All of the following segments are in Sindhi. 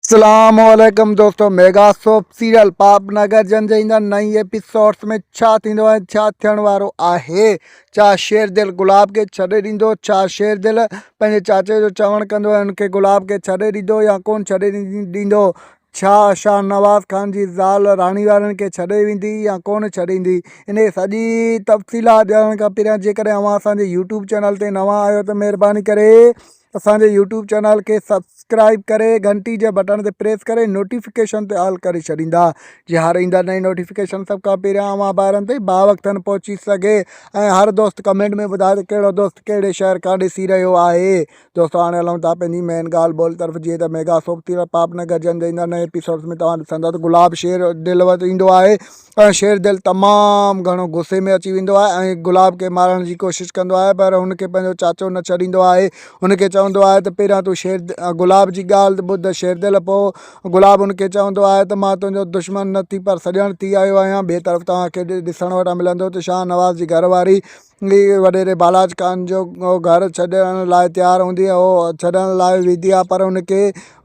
اسلام عليڪم دوستو ميگا سوپ سيريل پاپ نگر جن جي ايندڙ نئين ايپيسوڊس ۾ ڇا ٿيندو ۽ ڇا ٿيڻ وارو آهي ڇا شير دل گلاب کي ڇڏي ڏيندو ڇا شير دل پنهنجي چاچي جو چوڻ ڪندو ۽ ان کي گلاب کي ڇڏي ڏيندو يا ڪون ڇڏي ڏيندو ڇا شاهنواز خان جي زال راڻي وارن کي ڇڏي ويندي يا ڪون ڇڏيندي انهي سڄي تفصيلات ڄاڻڻ کان پهريان جيڪڏهن اوهان اسان جي يوٽيوب چينل تي نوان آهيو ته مهرباني ڪري اسان جي يوٽيوب چينل کي سبسڪرائب ڪري گهنٽي جي بٽڻ تي پريس ڪري نوٽيفڪيشن تي آل ڪري ڇڏيندا جي هر ايندڙ نئين نوٽيفڪيشن سڀ کان پهريان اوهان ڀائرن تائين باوقتن پهچي سگهي ۽ هر دوست ڪمينٽ ۾ ٻڌائي ته ڪهڙو دوست ڪهڙي شهر کان ڏسي رهيو آهي. دوستو هاڻي هلون ٿا پنهنجي مين ڳالهه ٻولهه طرف جيئن ته ميگا سوپ ٿي پاپ نگر جن جي ايندڙ نئين ايپيسوڊز ۾ توهان ڏسندا ته گلاب شير دل وٽ ايندو آهي ۽ شير دل تمام گهڻو غصي ۾ اچي ويندو آهي ۽ گلاب کي مارڻ جي ڪوشش ڪندو آهي پر هن کي پنهنجو چاچو نه ڇڏيندو آهي هن کي چوندو آهي ته پهريان تون شير گلاب جي ڳالهه ٻڌ شير دل پوء گلاب هن کي چوندو آهي ته مان تنهنجو دشمن نه ٿي پر سڄڻ ٿي آيو آهيان ٻئي طرف توهان کي ڏسڻ وٽان ملندو ته شاهنواز جي گهر واري وڏيري بالاچ خان جو گهر ڇڏڻ لاء تيار هوندي هو ڇڏڻ لاء ويندي آهي پر هن کي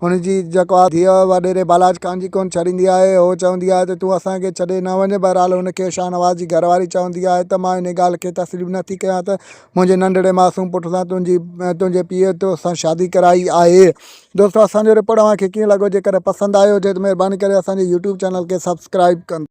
هن جي جيڪو آهي ڌيء وڏيري بالاچ خان جي ڪونه ڇڏيندي آهي هو چوندي آهي ته تون اسان کي ڇڏي نه وڃ بهرحال هن کي شاهنواز جي گهر واري چوندي آهي ته مان ان ڳالهه کي تسليم نه ٿي ڪيان ته منهنجي ننڍڙي معصوم پٽ سان تنهنجي تنهنجي پيء تو سان شادي ڪرائي آهي دوستو اسان جو رپورٽ اوهان کي ڪيئن لڳو جيڪڏهن پسند آيو هجي ته مهرباني ڪري اسان جي يوٽيوب چينل کي سبسڪرائب ڪندا.